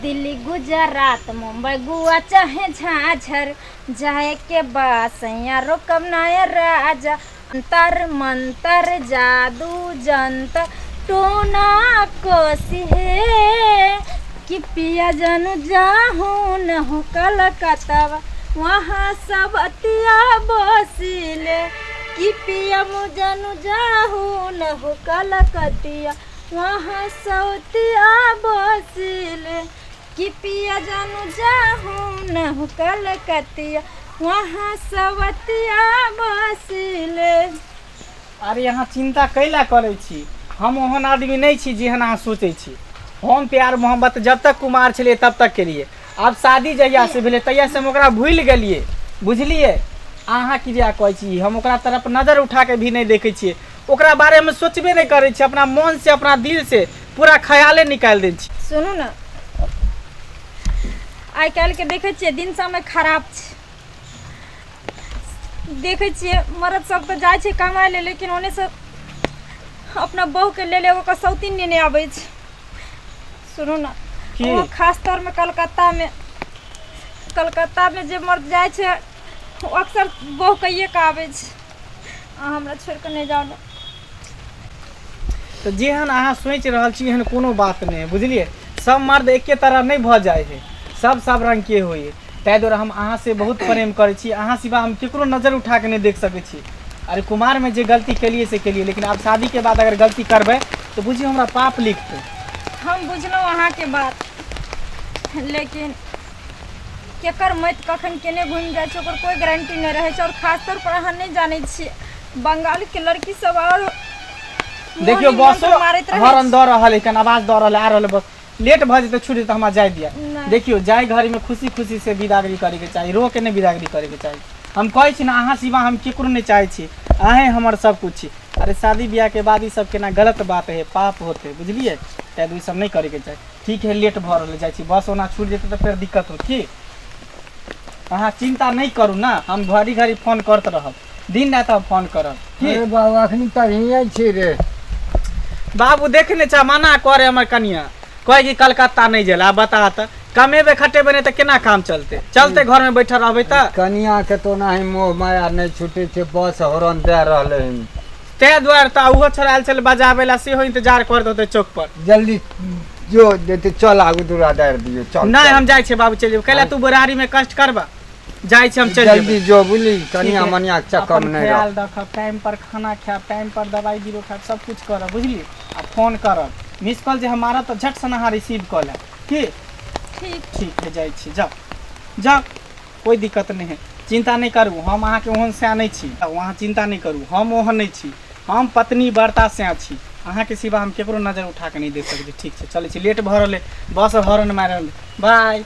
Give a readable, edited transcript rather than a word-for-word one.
दिल्ली गुजरात मुंबई गोवा चाहे झाझर जाए के बा सैया रोकब नाय राजा। अंतर मंतर जादू जंतर टोना कोसी हे कि पिया जनु जाहू न हो कलकत्तावा वहाँ सब अतिया बसिले कि पिया मु जनु जाहू न हो कलकतिया वहाँ सौतिया बसिले कि पिया जनु जाहू न हो कलकतिया वहाँ सवतिया बसिले। अरे अहाँ चिंता कैला करै छी? हम ओहन आदमी नहि छी जेहन अहाँ सोचै छी। हम प्यार मोहब्बत जब तक कुमार छलियै तब तक केलियै, आब शादी जहिया से भेलै तहिया से हम ओकरा भूलि गेलियै, बुझलियै? अहाँ की जे कहै छी, हम ओकरा तरफ नजर उठा के भी नहि देखै छियै, ओकरा बारेमे सोचबे नहि करै छियै, अपना मन से अपना दिल से पूरा ख्याले निकालि दै छी। सुनू ने, आइ काल्हिके देखै छियै दिन समय खराब छै। देखै छियै मरद सब तऽ जाइ छै कमाइ लए, लेकिन ओने से अपना बहूके लेल एगो के सौतीन नेने आबै छै। सुनू ने, की? ओ खास तौरमे कलकत्तामे, कलकत्तामे जे मर्द जाइ छै ओ अक्सर बहू कहिए कऽ आबै छै। अहाँ हमरा छोड़ि कऽ नहि जाउ ने। तऽ जेहन अहाँ सोचि रहल छी एहन कोनो बात नहि है, बुझलियै? सब मर्द एके तरह नहि भऽ जाइ है, सब सब रङ्गके होइ है। ताहि दुआरे हम अहाँसँ बहुत प्रेम करै छी, अहाँ सिवा हम ककरो नजर उठा कऽ नहि देख सकै छी। अरे कुमारमे जे गलती केलियै से केलियै, लेकिन आब शादीके बाद अगर गलती करबै तऽ बुझियौ हमरा पाप लिखतै। हम बुझलहुँ अहाँके बात, लेकिन केकर मति कखन केने घुमि जाइ छै ओकर कोइ गारंटी नहि रहै छै। आओर खास तौर पर अहाँ नहि जानै छियै बंगालके लड़की सब आओर देखियौ मोहिनी बसो मंत्र मारैत रहै हॉर्न दऽ रहल है, कन आवाज दऽ रहल है, आ रहल है बस। लेट भऽ जेतै, छूट जेतै, हमरा जाय दिअ। नहि। देखियौ जाय घड़ीमे खुशी खुशी से विदागरी करैके चाही, रो के नहि विदागरी करैके चाही। हम कहै छी ने अहाँ सिवा हम केकरो नहि चाहै छी, अहेँ हमर सब कुछ छी। अरे शादी बियाहके बाद ई सब केना गलत बात है, पाप होते, बुझलियै? ताहि दुआरे ई सब नहि करैके चाही। ठीक है, लेट भऽ रहल है, जाइ छी। बस ओना छूटि जेतै तऽ फेर दिक्कत होत। की अहाँ चिन्ता नहि करू ने, हम घड़ी घड़ी फोन करैत रहब, दिन राति हम फोन करब। की अरे बाबू अखनी तक हियाँ छी रे। बाबू देखने छा, मना करे हमर कनिया, कहे कि कलकत्ता नहीं जेला। बता तऽ कमेबे खटेबे नहीं तऽ केना काम चलते? चलते घर में बैठल रहबे तऽ। कनिया के तो ओनाही मोह माया नहि छूटे छै, बस हॉर्न दए रहलै हन। ताहि दुआरे तऽ ओहो छोड़ा आयल छलै बजाबै ला, सेहो इंतजार करैत होतै चौक पर। जल्दी जो जेते चल आगू दूरा दारि दियौ चल। नहीं चल। हम जाइ छियै बाबू, चलि जेबै। कैला तू बुढ़ारी में कष्ट करबा? जाइ छी हम, चलि जल्दी जेबै। जो बुझली, ठीक कनिया है। मनिया के चक्कर अपन में नहि रह। ख्याल रखब, टाइम पर खाना खायब, टाइम पर दवाई बीरो खायब, सब कुछ करब, बुझली? आ फोन करब, मिस कॉल जे हम मारब तऽ झट सन अहाँ रिसीव कऽ लेब। की ठीक? ठीक है, जाइ छी। जाउ जाउ, कोइ दिक्कत नहि है, चिन्ता नहि करू। हम अहाँके ओहन सएह नहि छी, अहाँ चिन्ता नहि करू, हम ओहन नहि छी। हम पत्नी व्रता सएह छी, अहाँके सिवा हम केकरो नजर उठा कऽ नहि देख सकै छी। ठीक छै, चलै छी, लेट भऽ रहलै, बस हॉर्न मारि रहल। बाय।